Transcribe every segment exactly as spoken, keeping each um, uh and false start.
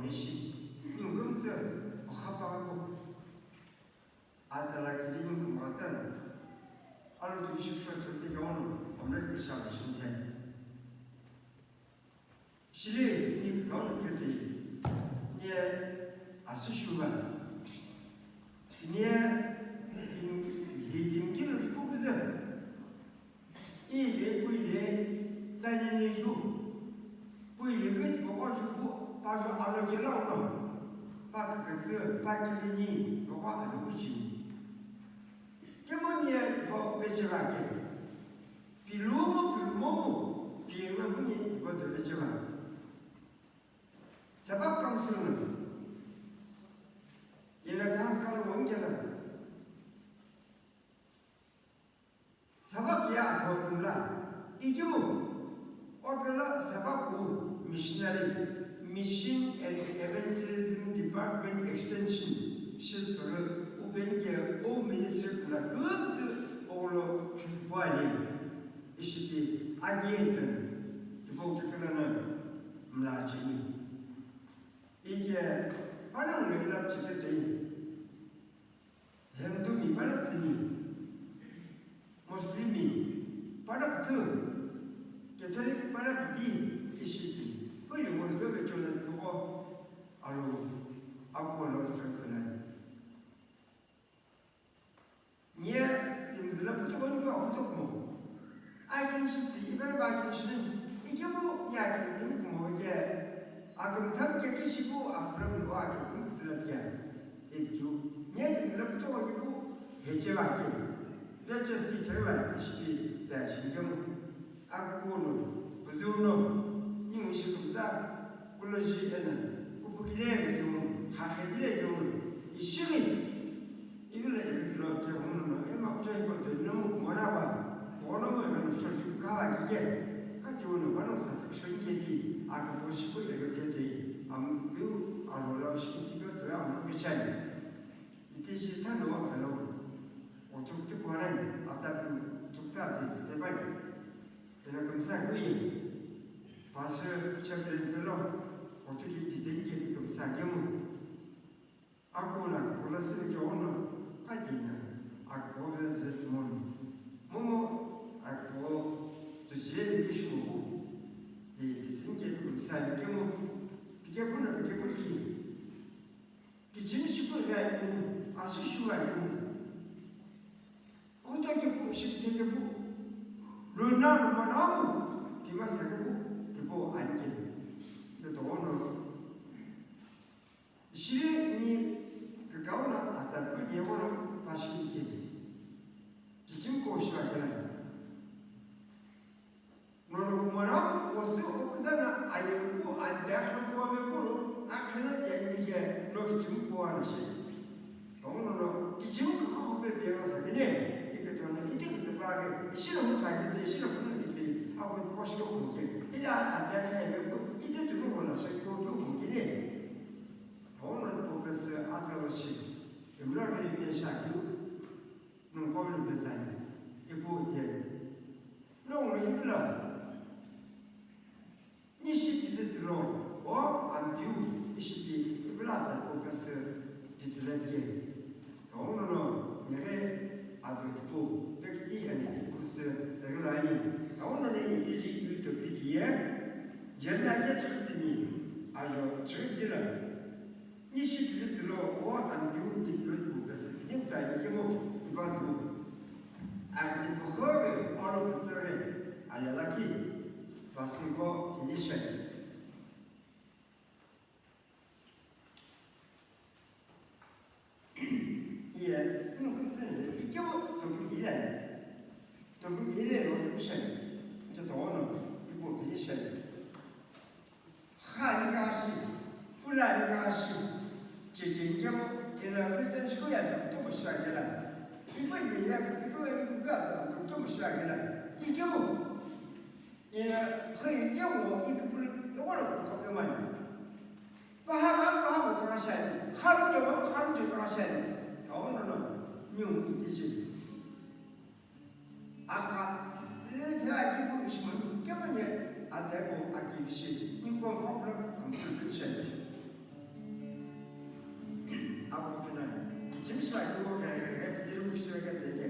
Ishi, ningu kümtsü, okhapaghi pu. Azala kivi ningu kümghatsü na. Alo kivi shikisho tüpighi ono, omre kivi shalo shinte. Shili, ni kükau no kete. Ni asü shuva. Ni, ni, hi, ni kilo kikubuzü. Ile puile tsanini yu. Puile kiti poko jupu pajo alo kela uno. Pakakatsu pakilini poko alukuchi. Kemoni ya tipo vechevake. Pilumo pilumomo piema muni tipo de vecheva. Sabak council na. Ina kan kala wongela. Sabak ya atho tsumla, ikimu, opela sabaku missionary, Mission and Evangelism Department Extension, shitsuru, upenke, o ministry kula kumtsu, olo, hezbo ali, ishipi, agiyezen, tipo kikana na, mla chini. Ike, panang na ilap chike tei. Hindu mi pala tsini, Muslim mi pala kutu, Catholic pala kuti, ishiki, huli mulu kebe chona tuko, alo, ako lo sasana. Nye, timzila putu kondu ako tokumo. Akin shitsi, ibar ba akin shitsi, ikimu, nye akin tim kumo, nye, akin tam ke kishibu, apram lo akin tim zila bia. Ibju, nye tim zila puto ibu, heche ba ke. Beche si pela, ishbi, beche ngemu. Akuno, buzuno, ni mushi kumza, kuloji ena, kupukile ngemu, khakhe bile ngemu, ishimi. Ibu le, ibu lo ke hono, ema kuto iko de no kumona ba, ono mo no shorti kaba kike. Kati ono bano sa section ke bi, aka bo shi ko le ke te, am, biu, alo lo shi tiko sa, am, ke chani. Iti shi tano, alo. O tuk tuk waran, ata biu, tuk ta de, se bai. Ena kamsa kuye. Pastor chaplain pelo, o tuk ki de ke kamsa ngemu. Akuna, kula sili ke ono, kati na, akpo vez vez mono. Momo, akpo, tujeli bishu mo. Di bitsin ke kum sa ke mo, pike puna pike pulki. Kichim shipu ga imu, asu shu ga imu. Uta ke pu, ship te ke pu. Luna, luna, luna, kima sa ke pu, tipo anke. Te to ono. Shiri ni kakauna atsatpu yewolo pashikinti. Kichimko shiwakela. Nono kumana osi okuzana ayemku andakha kuwamepulu akhana tianike no kichimko anashi. Tongono kichimko khakupe piyama sakine. Iketono ite kitepake ishira mutagite ishira kunagite akwe poshke omuke. Ila andakha yemku ite tunu wala shekyo kyo omukine. Paul and Purpose ataloshi, Emmanuel Meshach, Nunkovlu Bezani, Ibu Jen. No, Ibla. Nishi Pizro, or Ampiu, Ishipi, Ibla Purpose, Pizre Jen. Taunono, nere, adotpo, pekti, and Ikus, Reglani. Taunono, Itiji, Utopia, Jerna, Kechutini, Ajo, Chutila. Nishi pili tsülo o Ampiu ipiu pu pesi nimta nikemo tipazu. Akitipu khore oro pütsüre alalaki pasinko initial. Iye, nukutene ikemo topu gile. Topu gile no topu shani. Nje tono ipo pili shani. Khani kashi, pulani kashi, chechengemo, ena Christian school ya tomo shagela. Ipo ye ya kutuko ya kuka tomo shagela. Ikemo. Ena khoi yemo ikupulu yewala kutuko pemani. Paha ma paha mo kashani. Kharu yemo kharu je kashani. Tawono no. Nyu itije. Aka, eh, ya akibu ishimani, kemanye, ateko akibishi, ni kwa problem, I'm still patient. Apo kina, kichimi shiva idu ghe ghe ghe pitiru shiva ghe teke.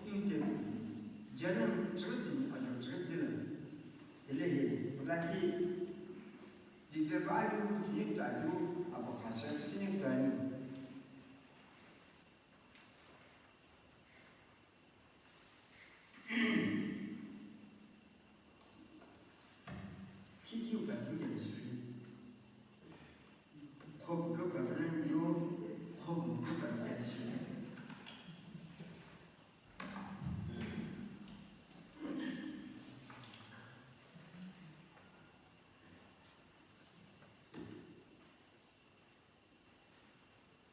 Inuteti, Jeremy chighi tini ajo chighi dila, dile hi, pulati, Biblia pa ayu tini tu ayu, apo khasha sini tu ani. Kiki uka tingi le sui. Khop lo ka vren yo, khop mo lo ka vren sui.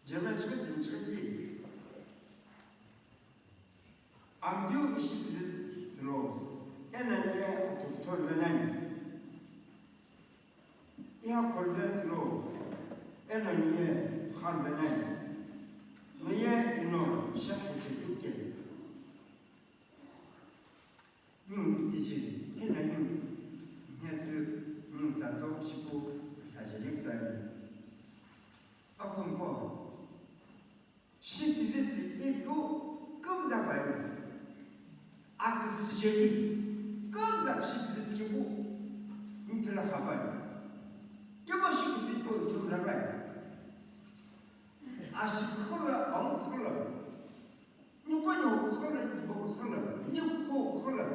Jeremy chighi tini chighi dila. Ambiu ishi pili tsilo, eno niye atuputho lwenani. Iya kholve tsilo, eno niye kha lwenani. Niye ino shahi ketuke. Ningu itiji, eno ningu nyetsü, ningu tsato shipu sajeli kutani. Akhomko, shipilitsi ipu kumza pai. Akisijeli kumza shipilitsi kipu mpila khapai. Kemo shipipu tumla pai. Ashikhola, amukholo. Nikonyo kukhola, nibo kukhola, nikuko kukhola,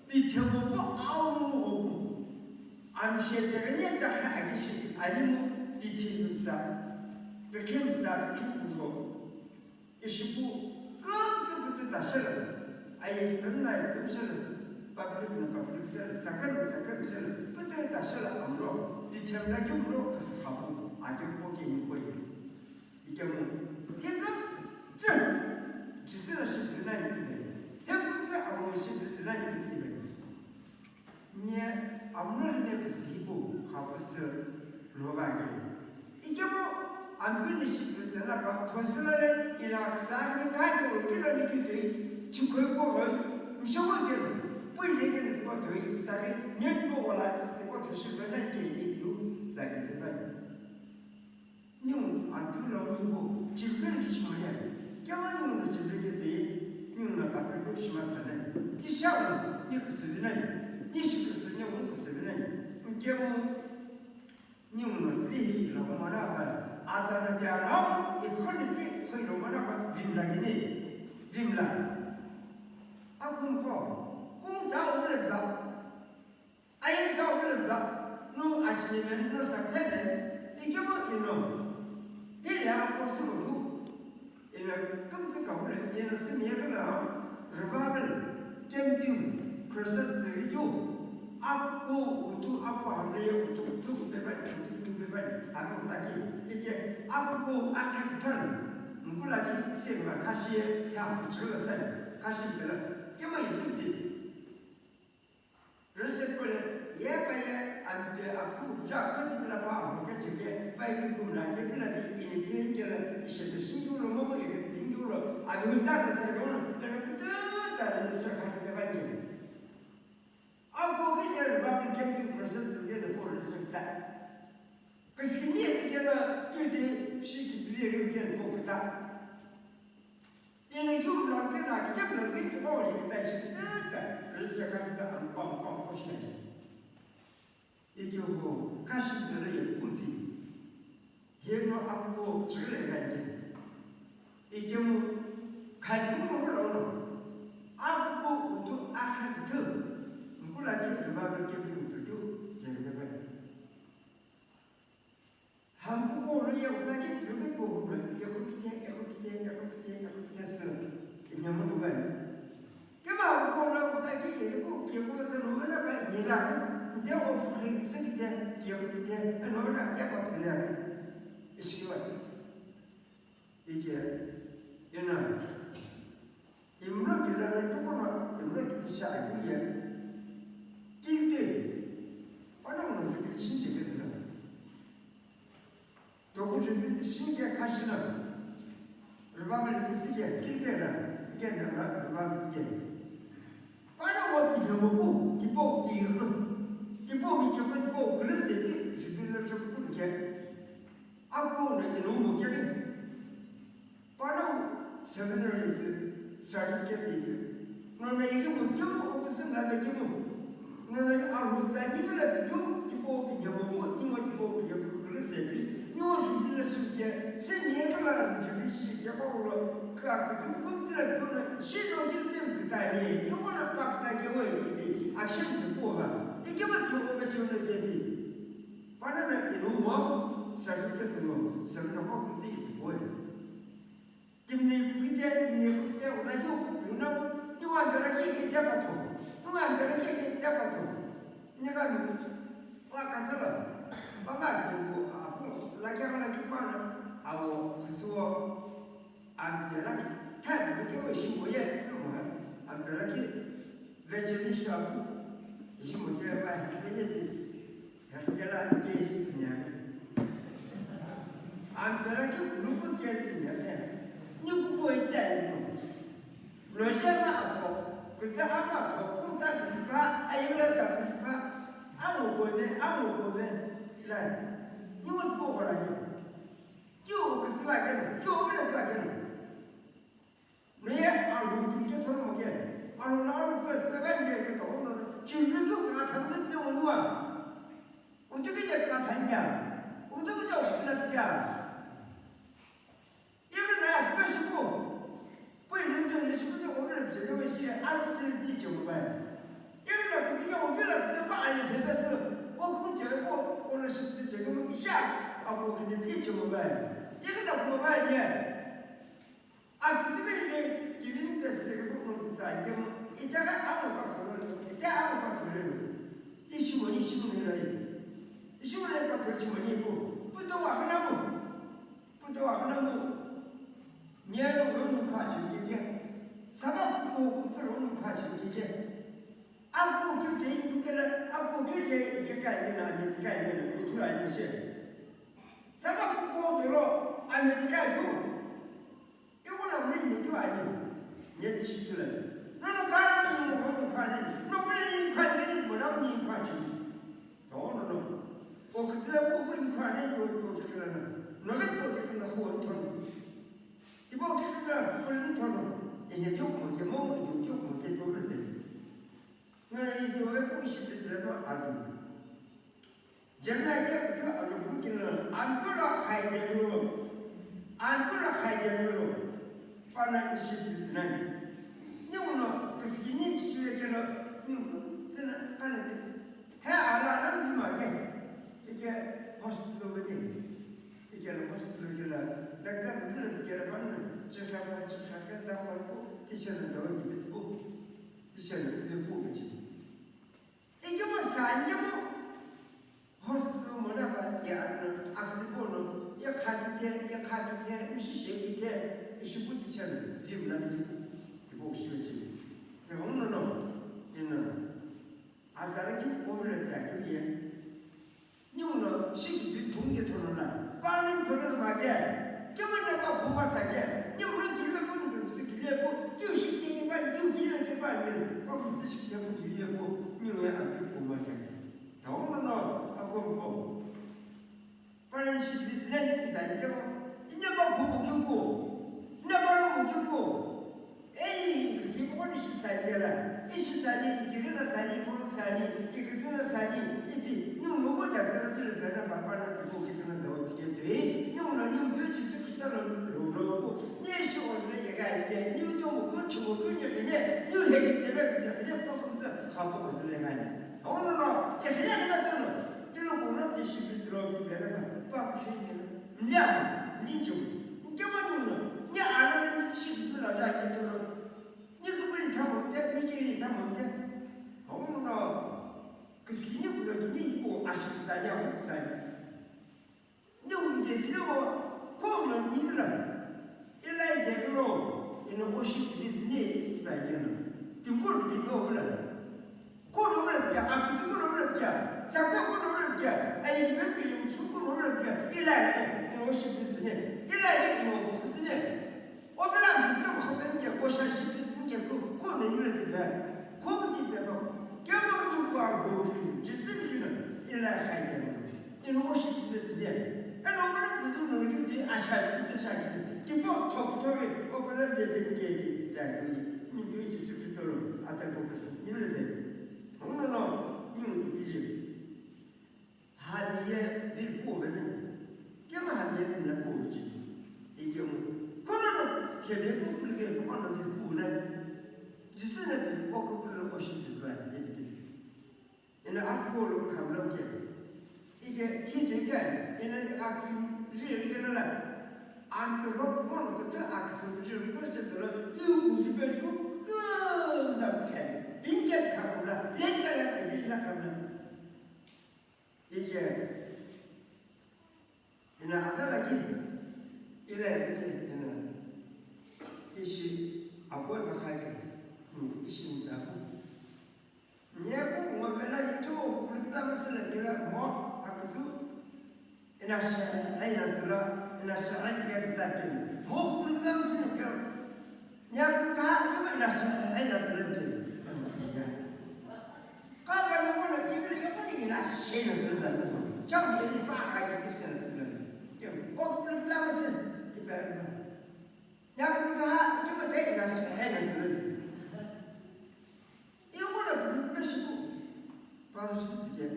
piphemo mo aomo oku. Amshe perenye taha akishi, animo piphemsa, pekemsa, pekujo. Ishipu, kamtsa pete tashela, aye pemna ye pemshela, public na public sela, sakam na sakam sela, pete tashela amro, piphemla kimro, kasakhapu, akim koke nikoye. Ikemu, kika, tse, Jisü la shipilina ni ibe. Teku tse awo shipilina ni ibe. Lova ke. Ikemu ampuni shi püzela ka thosila le ila ksani ka ke o kilo ni kitoi chukoi ko roi mshomo ke pui le ke ni ko toi itari ne ko wala ko thoshi bana ke itu zaki de bani. Niu ampiu lo niu chilukelu shimoya. Kema niu no chilukete niu no kapedo shimasana. Tisha ni kusuvina. Nishi kusuvina, un kusuvina. Nkemu niu no tihi ilo mana ba. Atana biara ikhoni ti khoi lo mana ba vimla gini. Vimla. Akum ko. Kum ta ule ba. Aye ka uleba no achine men no sakte men ikemo ino. Ile a kosu ru. Ile kumtsi ka ule ino simi ya kala revival camping crusade ziri kyo. Ako utu ako hamle utu utu beba utu utu beba ame utaki. Ike ako akritan mkula ki sema kashi ya kuchula sai kashi bela kema yisiti. Rüse kule, ye pa ye, ampe akhu, ja khati pila pa, ampe chike, pa ye kumla, ke pila bi, ini tse kela, ishe de shindu lo mo, ine pindu lo, abi uza ta se lo, le kutu ta de se khati ke ba ke. Ako ke je ba ke ke process ke de por se ta. Kasi ni ke la, ke de shi ki bi ke ko ta. Ina kiu mlangke na kite mlangke ki o li kita shi kita risa ka kita ang kong kong ko shi. Iki ho kashi dele ye kumpi. Ye no akko chile ga ke. Iki mu kaji mu lo lo. Akko utu akha kitu. Mkula ke ba ke ke mu tsu je ke ba. Hamkuko lo ye utaki tsüluki pohuna, ye kupite, ye kupite, ye kupite, ye kupite sü, inyamunu bani. Kema hamkuko lo utaki ye ku, ye ku zanu mana ba ye la, nde o fukri, sükite, ye kupite, ano na, ye kwa tule. Ishiwa. Ike, ina, imlo kila na tukuma, imlo kibisha aguye, kinte, ana mo jubi shinje ke zina. Toku jubi shinje kashina, rubama le bisige, kinte na, kente na, rubama bisige. Ana mo bi jomo, tipo, tipo, mi tipo, tipo, kule se bi, jubi le jomo kule. Ako na ino mo kere. Panau seminary is certificate is. Nona iri mo kemo o kusim la be kemo. Nona aru za ni bela ju tipo ke mo mo ni mo tipo ke ko le se bi. Ni o ju le su ke se ni e la ju bi shi ke ko lo ka ke kum tira ko na shi no ke te ke ta ni. Ni ko na pa ta ke wo ni action ko ba. Ni ke ba ko ba ju le ke bi. Panana ino mo certificate mo, certificate mo, kumtsi itsipoi. Kimni kukite, kimni kukite, uta yu, yuna, yuwa mbera ki ki tepato, yuwa mbera ki ki tepato. Ni ka mi, wa kasala, baba ki ko, apu, la kya la ki pana, awo, kasuo. Ampelaki, tani kuti wo shiwo ye, ampelaki, vecheni shabu, shiwo ye ba, vecheni, hekela, keji sinya. Ampelaki, luku keji sinya, ni kuko ita ito. Loje ma ato, kuza ama ato, kuza kujipa, ayula za kujipa, amu kone, amu kone, la. Ni wo tuko kola ye. Kyo kutsiwa keno, kyo mele kwa keno. Meye alu tike toro mo ke. Alu na alu tike tike ba ye ke to no. Chimbe to ka than ke te mo nuwa. Uti ke ka than ya. Uti ke o tila ya. Ibe na ya ke shipo. Po ile to ye shipo o mele je ke shi alu tike ti je mo ba. Ibe na kuti ke o ke la kuti ba ale ke ba so. O ku je ko o le shi ti je ke mo isha. Apo ke ti je mo ba. Ibe na ko ba ye. Akitibe ye, giving the second of the time, ita ka amo ka tholo, ita amo ka tholo. Ishi mo, ishi mo ni lai. Ishi mo lai ka tholo, ishi mo ni ko. Puto wa hana mo. Puto wa hana mo. Nyalo ro nu ka chi ke ke. Sama ko ko tsoro nu ka chi ke ke. Apu ke ke ke la, apu ke ke ke ka ni na ni ka ni na ni tu la ni she. Tsama kuko dolo America yu. Iwala mri ni tu ani. Nye ti shi tu la. No no ka ni mo ko ni kwa ni. No ko ni kwa ni mo na ni kwa chi. No no no. O kutila ko ko ni kwa ni ko ko kila na. No ko ko kila na ko ton. Ti bo kila na ko ni ton. E ye jo mo je mo mo jo jo mo je to le. Ngara ito ve pu ishi pizira no adu. Jeremiah ke kutu aloku kina ampula khaidelo. Ampula khaidelo. Pana ishi pizira ni. Ni uno kuskini ishi kina ni tsina kana de. He ala ala ni ma ke. Ike hospital ke. Ike hospital ke la. Doctor pula ke la pana. Chekha pa chekha ke da pa ko. Tisha na dawa ki bitbo. Tisha na bitbo ke. Ikemu sa ikemu hospital mona ka ya aksi bono ya khakithe ya khakithe mishishe kithe ishiputi chana vimla kipu kipu shiwe chini. Te hono no ina atara ki pomle ta ki ye. Ni uno shiki bi phunge thono na. Pani phunge ma ke. Kemana pa phunga sa ke. Ni uno kile pun ke siki le ko. Kiu shiki ni pa kiu kile ke pa ni. Pa ku ti shiki ke ku kile ko. Ni uno ya api phunga sa ke. Ta uno no akom ko. Pani shi business ni ta ke ko. Ina pa phunga ke ko. Ina pa lo ke ko. Ei, ikisipu ni shisani la, ishisani, ikirina sani, ikuru sani, ikitsina sani, ipi, ni uno bo doctor pilo pena papa na tipo kituna dawo tike tui, ni uno ni uno Jisü Kristo lo lo lo ko, ni shi o le ga ide, ni uno mo ko chuo ko ni ne, ni he ki tebe ki tebe ko ko sa, ha ko o le ga ni. Ono no, e hile hile tono, ni lo ko no ti shi bi tro ki pena pa, pa ku shi ni. Nyama, ninjo, nyama nuno, nya ana ni shi bi la ja ki tono. Ni kupuli thamonte, ni kiri thamonte. Hono, kisikini kulo kini iko ashikisanya, hukisanya. Ni uite tino, kono ni kula. Ila ite kulo, ino oshi business ita yeno. Tinkolo tino kula. Kono kula pia, akiti kono kula pia, sakwa kono kula pia, ayi kime pili, musu kono kula pia, ila ite, ino oshi business. Ila ite, ino oshi business. Obela mbuta mkhope nje, oshashi nje, ko, ko ne yule tipe, ko tipe no. Kemo ni kwa ro, Jisü ni kina, ila khaide. Ino oshi tipe tipe. Eno obela mbuta no ni kiti asha, kiti asha kiti. Tipo top top, obela de de de de, da ni, ni Jisü Kristo ro, ata ko pesi, ni le de. Ono no, ni ni tije. Hami ye viri puo vene. Kema hami ye viri na puo vichi. Ikemu. Kono no, kebe ko pulike ko kono viri puo na. Jisü na viri puo ko pulo ko shi viri puo na. Ina akolo kamlo ke. Ike hite ke. Ina aksim jiri ke na. An ro kono ko ta aksim jiri ko se dolo. Yu ku jibe ko ko da ke. Inke kamla. Inke la ke la kamla. Ike, ina azala ki, ila ike, ina, ishi, apo ipakha ke, ishi mtaku. Nye ku ngomela ike mo kupulukila masala kila mo, akutu, ina sha, ina zula, ina sha, ina kila kita kila. Mo kupulukila masala kila. Nya ka ka ha ka ba ina sa ai na tele te. Ya. Ka ka no ko na i tele ko ni ina she na tele da no. Chau ye ni pa ka ke Christian tele. Ke o ko le la ma se. Ke ba na. Nya ka ka ha ke ba te ina she ai na tele. I ko na ku pe shi ku. Pa su si ke.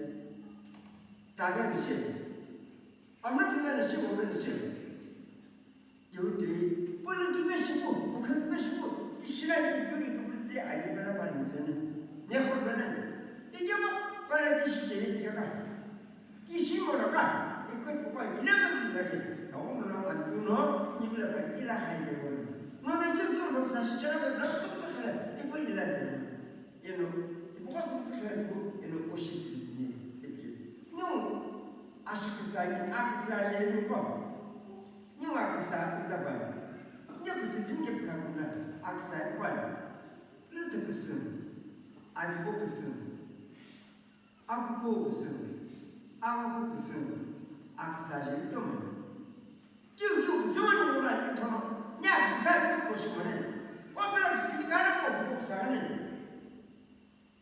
Ta ga ni she. Amna ke na shi ko na shi. Teu tei, pulu kipe shipu, pukhe kipe shipu, tishira kipe kipe pulu tei ani pena pani pena. Neho pena. Ikema, pala tishi chene ikeka. Tishi mono ka, ikoi pukoi, kile pulu nake. Tawo mono antuno, nibula pani ila hai te mono. Mono ikema mono sa shi chera mono, tum sa khala, ipo ila te mono. Eno, tipoko tum sa khala sipo, eno oshi pulu tine, tepike. No, ashikisani, akisani, eno ko. Niwa kisa kutabana. Nya kisi binge kakuna akisa kwana. Lita kisin. Adibo kisin. Akuko kisin. Akuko kisin. Akisa jiri tomani. Aghenani.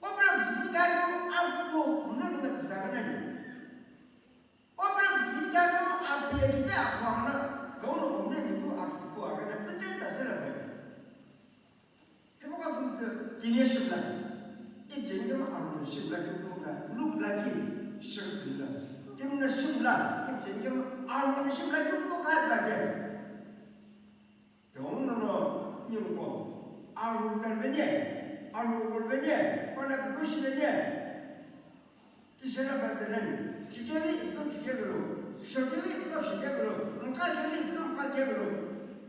Obula kisipi kaghi apu ko mna mna kisa aghenani. Obula kisipi kaghi apu ye kipe apu agna. Kauno omne niku aksipu aghena pete tasela bai. Hipaka kumtsa tini shimla. Ipcheni kama arun shimla kyo kumka. Luk lagi shimla. Timna shimla. Ipcheni kama arun shimla kyo kumka lagi. Tongnono nyimko, alu zarvene, alu okolvene, pala kukushivene. Tisera barvenen, chukemi ipno chukemelo, shokemi ipno shokemelo, mkakemi ipno mkakemelo,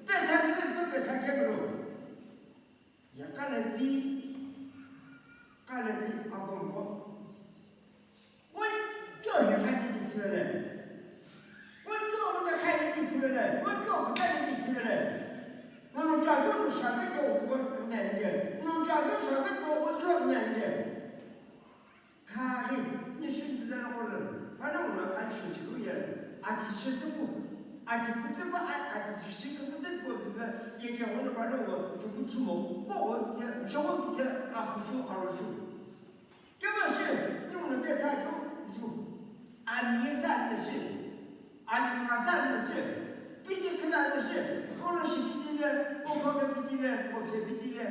pethakemi ipno pethakemelo. Ya kalepi, kalepi akomko. Wani kyo he khai ni bitsivele? Wani kyo wani khai ni bitsivele? Wani kyo kuta ni bitsivele? Nono chagyo no shagyo kyo kubo menge. Nono chagyo shagyo kyo kubo menge. Kari, ni shun bizana kolo. Bana mona an shun chiku ye. Ati shesuku. Ati kutuba, ati shishika kutuba zibe. Ye ke wani bana wo, chuku timo. Ko wo te, shawo te, a fushu, a roshu. Kema shi, ningu no petha keu ju. Ami ye sa ne shi. Ami mkha sa ne shi. Piti khina ne shi. Kono shi piti le, o khoke piti le, o phe piti le.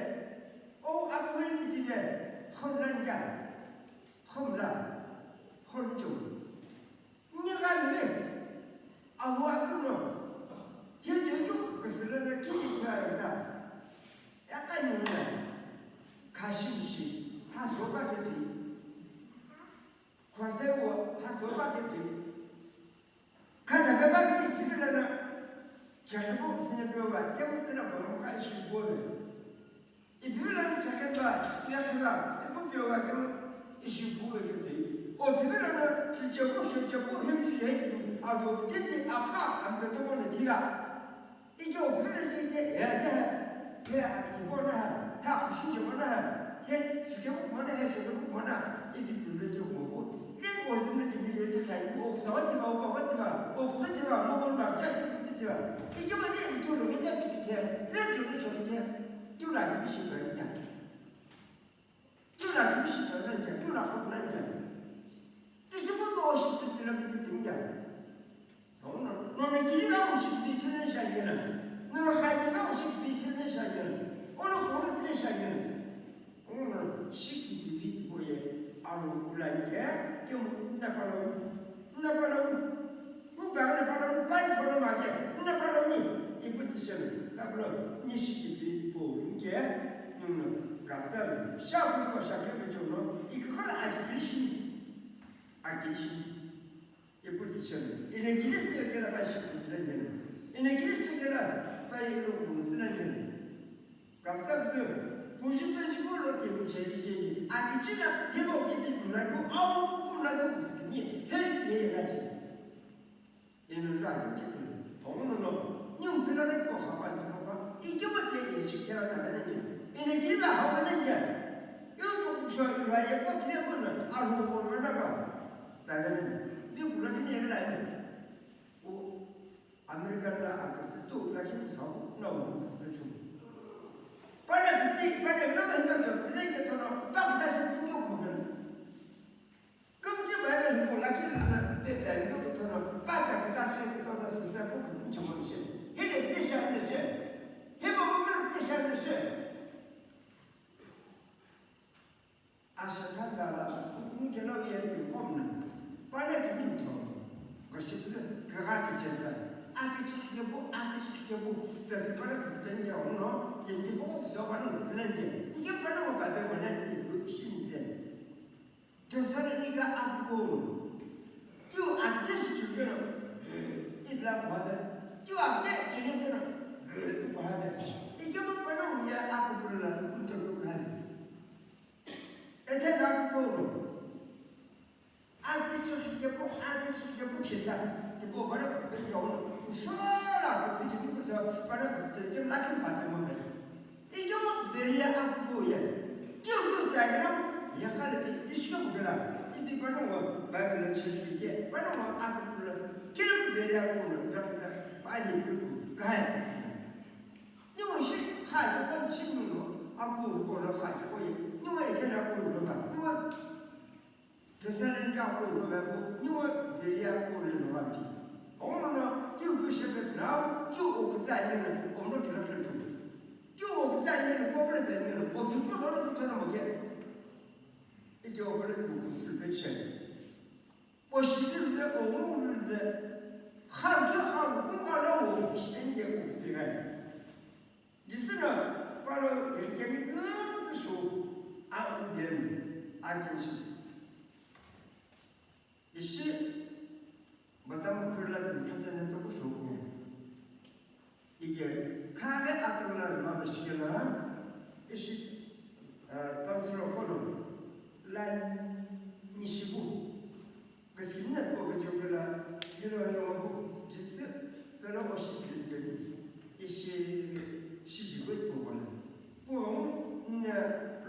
O apu hori piti le. Khom lan ka. Khom la. Khom ju. Nigha nighe, ahu akuno, hi tuyu kusulana kiki kya ta. Yaka yuna, kashishi, hasoba kepi. Kwasewo, hasoba kepi. Kata kaka ni kiki lana, chakabo sine pyoba, kemu kina bono ka ishi bobe. Ipi vilo ni chakemba, yakemba, ipu pio wakemo, ishi pu wekete. O ipi vilo na, chuche pu, shoche pu, he, he, he, ato, titi, akha, ampe tomo ne tiga. Ike o ipi vilo si te, he, he, he, akiti bona, he, akushi je bona, he, chuche pu bona, he, shoche pu bona, ipi pu le je bona. Lengozini timi leti khani, o sawati ba, o pawati ba, o pukati ba, mo bon ba, ja ti ti ti ba. Ikema ne ito lo ne ti ti te, le jo ni so te. Tula ni shi ba ya. Tula ni shi ba na ya, tula ko na ya. Ti shi mo ko shi ti ti la ti ti ya. No no no ne kiri na mo shi ti ti ne sha ya. No no khai na mo shi ti ti ne sha ya. O no ko ne sha ya. Ono shiki pipi tipau ye alo kulanike, kemu nnapaloni, nnapaloni, mubaghi napaloni, pani polo make, nnapaloni, ipu tishemi, kapolo, ni shiki pipi tipau nke, ninguno, kaptalo, shaku kwa shakyo pechono, ikikhola akikirishi, akirishi. Ipu tishemi, ina girisi kela pai shi kuzulengena. Ina girisi kela pai ilo kuzulengena. Kapsa kuzu, pushi peshi kulo te kucheli cheli. Akichina, himo kipi kumlaku, au kumlaku kusikini. Hei, hei, nachi. Ino jwa kipi. Tomo no, ni umpila na kwa hapa ni hapa. Ikema te ina shikela tabenengena. Ina girila hawa nengena. Yo cho kusho ilo aye kwa kile bona, alu kono na ba. Tagane, ni kula kini yagala ni. O American na akatsi to, lakini kusau, na o kutsi pechu. Pana kitsi, pana na ma hina to, ni ke tono, pa kita shi kinyo kumagana. Kumtsi Bible hipau lakhi na pe pe ni tono, pa kita shi tono sisa ko kutsi chamo shi. Hile ni sha ni shi. Himo mo ni sha ni shi. Asha khanzala, kutunu kelo ye tu komna. Pana kini mtho. Goship kaga kicheta. Akichi kebo, akichi kebo. Pesi pana kutipenge uno, kimti boko kuso pana kusinenge. Ike pana mo babe mona ni ku shinde. Thessalonica akuko. Kyo akte shi chukero. Itla bhale. Kyo akte chene kero. Bhale. Ike mo pana uya akuko la, mtho bhale. Ete na kuno. Ati chi kepo, ati chi kepo kisa. Tipo bara kutu ya uno. Kushola kutu ki kusa bara kutu ke na kin ba mo me. Ike mo beria akuko ya. Kyo ko ta na ya kale bi dishika kugala. Ipi bara wo Bible chi ke. Bara wo akuko la. Kilo beria ko no ka ka. Ba ni ku kai. Ni wo shi ha ko chi no. Apu hipau lo kha tipau ye, ninguo Athena apu lo va, ninguo Thessalonica apu lo va pu, ninguo Berea apu lo va pi. Omono kiu kishepe nau, kiu okitsa imeno, omono kila khantu. Kiu okitsa imeno, kopre pe imeno, okiu kopre lo kithono moke. Ike opre pu consultation. Oshililde, ongulilde, khalde, khalu, kungala, o, ishpenge, o, tsigai. Jisü no, palo, irkemi, kümtsü sho, a, u, bem, a, kimshi. Ishi, batam, kürla, tim, khatene, toku, shoku. Ike, khare atüngla rima mishikela, ishi, eh, council of Hono, lan nishibu, kaskimna po kachokela, hilo hilo mabu, jisü, pelo oshi, jisü, ishi, shiji, wait, po, wala. Pu, na,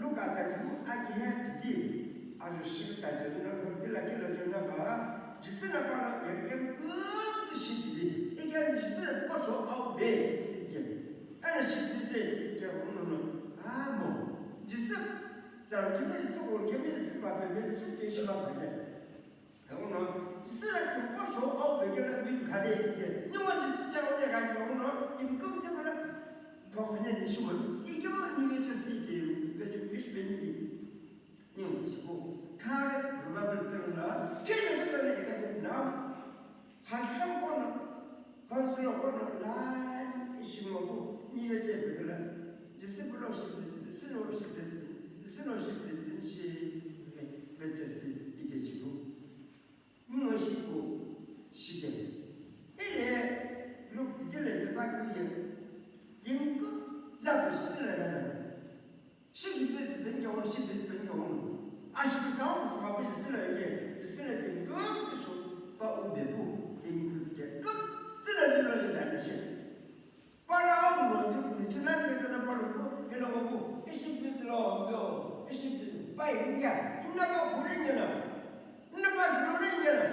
Luka tsa kipu akihe piti, ajo shi ta je na, na, tila kila je na ba, Jisü na pa na, ya, ya, kümtsü shi piti, ike Jisü na pa sho au be, ike. Ana shi piti, ike, no, no, no. Amo. Jisü, sa, kime Jisü, ko, kime Jisü, pa, pe, pe, Jisü, pe, shi, pa, sa, ike. Eno, Jisü la timi qo sho au pekela bim khale ye. Ninguno Jisü cha ode gha ninguno timi kumtse pala phokhane ni shimo. Ikemu ni veche si ke, veche kish beni bi. Ninguno Jisü ko. Kare, Bible tengla, kele veche le eka de na. Hakam kono. Council of Hono la ishimoku niveche pekela, disciple worship, disciple worship, disciple worship, shi veche si ivechiku. Mino shiku shike. Ele Luke dile pepa kuye. Dimku zapu sila yana. Shikipezi penke ono, shipezi penke ono. Ashiki sawo kusima pu Jisü la yike, Jisü la yike, kümtsü sho pa u bepu, yike kutike, kümtsü la lilo yike anishe. Pala awu no yike, ni tunan ke tana pala pu, yena wapu, ishipezi lo, yo, ishipezi, pa yike, ina pa pure yena. Nna pa zülo rengela.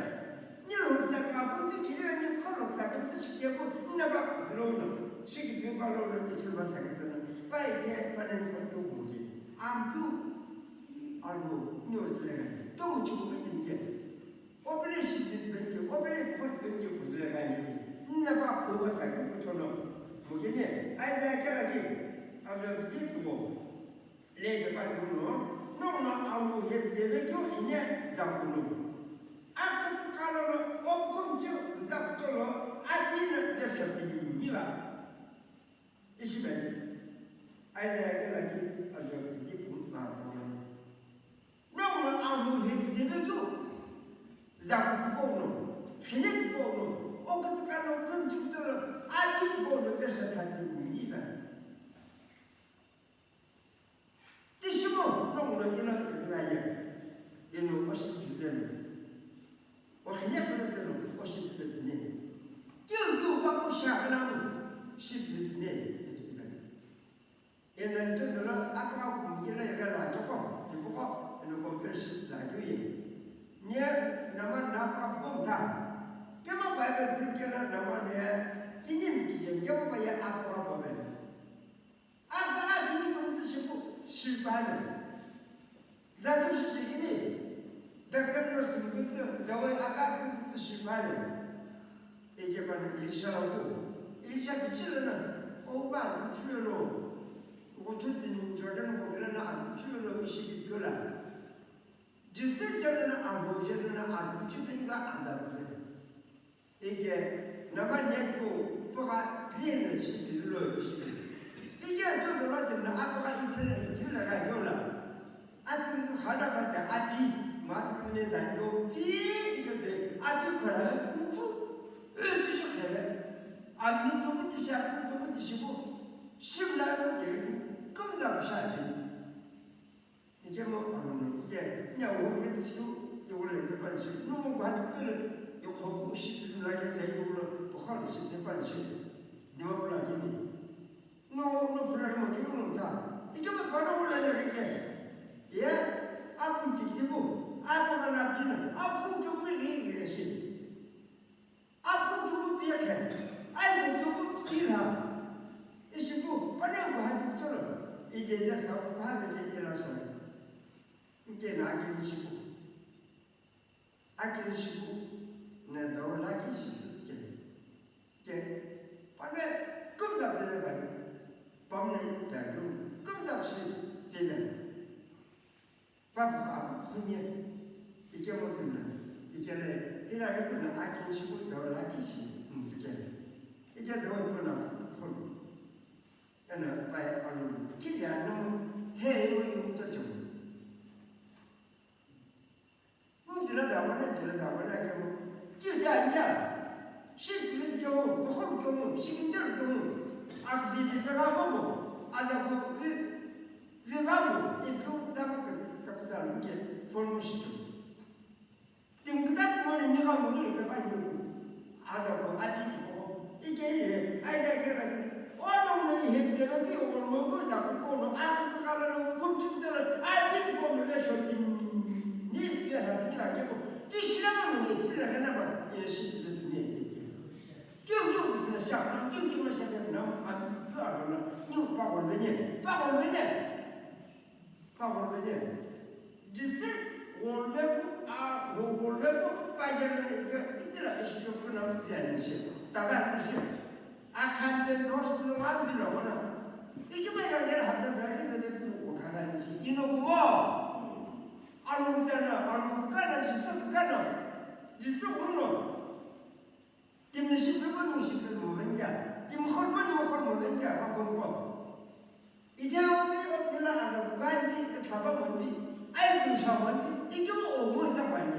Ni rhoksa kha kümtsü kile ni kho rhoksa kümtsü shikye ko nna pa zülo no. Shikipeu pa lo lo ni thulba sa kümtsü no. Pa ite pa ne pa tu mo ke. Ampu. Alo ni o züle ga. To mo chu ko itim ke. Opele shipezi ben ke. Opele khot ben ke ko züle ga ni. Nna pa ko ba sa ko thono. Mo ke ne. Ai za ke la ke. Alo bi mo. Leve pa duno, nongu no awu hepideve keu khine zakulu. Akütsü kalo no opukumchu zakutolo apina de shapini niva. Ishibeni. Isaiah kela ki ajo dipu ma tsama. Nongu no awu hepideve keu zakutipolo, khine tipolo, okütsü kalo kumchukutolo apitipolo de shapini niva. Tishimo nongu no ino ipinaye, ino oshipileno. Okhine khuletseno oshipiletsine. Kiu kiu pa kusha kanamu shipiletsine. Ino ito dolo apa kum ino ino la toko, tipoko, ino compare shi la kiu ye. Nye nama napa kum ta. Kema Bible pil kena nama ne, kinyim kinyim, kema pa ye apa kum. Aka akini kumtsu shipu shipale. Zatu shijikini. Doctor nurse kumtsu dawai aka akini kumtsu shipale. Eke pani Elisha la ko. Elisha kichile na. O ba kuchule lo. Ko tuti Jordan ko kile na kuchule lo ishi kikula. Jisü jana na abo jana na azu kuchupinga azazu. Ike, nama nyaku, paka, pina, shipi, lo, shipi. Ike, to, to, lo, to, na, apaka, ipina, ipina, ka, yola. Ati, mizu, khana, pata, api, ma, pina, ta, yo, pi, ike, te, api, khana, uchu, uchu, shu, khana. Ami, to, muti, sha, to, muti, shibu. Shimla, yo, ke, kumza, sha, je. Ikemu amono, ike, nya wo me tsu, yo wo le me pan shi, no mo gwa tu le, yo kho ku shi tu la ke sai yo lo, po kha shi me pan shi. Di ma pula ki ni. No, no pula mo ki no ta. Ikemu pa no wo la le ke. Ye, a ku ti ti bo, a ko na bi na, a ku tu mi ri ri shi. Apu tupu piakhe, aipu tupu kila. Ishipu, pane uha tupu tolo. Ike Kete sa kuhave ke ila sa. Nke na akini shipu. Akini shipu na dawa laki shi siske. Ke pane kumda pele bai. Pamne ta yu kumda shi pele. Papu ka khunye. Ike mo kimna. Ike le ila ke kuna akini shipu dawa laki shi mtsike. Ike dawa kuna khun. Ena pai anu kili anu he yo yo to jo. Nung sila da mana jila da mana ke mo. Ki ja ya. Shi kili ke mo, ko ko ke mo, shi kin ke mo. Ak ji di pe ga mo mo. Aza ko vi vi va mo. E ko za ko ka ka sa lu ke. Form shi ke. Tim kita kumani ni ka muni ka pa ni. Aza ko ati ti ko. Ike ye, ai ai ke ra. O no no ihe te no ki o no ko za ko ko no a ko ka la no ko ti te la. Ati ti ko no le sho ni. Ni ya la ni la ke ko. Ti shi la no ni ti la na ba. Ye shi ti ni ni. Kiu kiu sina sha, kiu kiu ma sha na ma pa la. Ni pa ko le ni. Pa ko le ni. Pagorvene. Jisi gorveku a gorveku pajerene ike itila ishijo kuna pianishe. Taga nishe. Akhande nos no ma bila wana. Iki ma ya ya hata dari de de ku ko kana nishe. Ino ko. Anu kana, anu kana, jisi kana. Jisi uno. Timni shi pepeni shi pepe mo venja. Tim khorpeni mo khormo venja, va khormo. Ije opi opi la aga gani, e thaba moni, ai du sha moni, ije mo omo ija moni.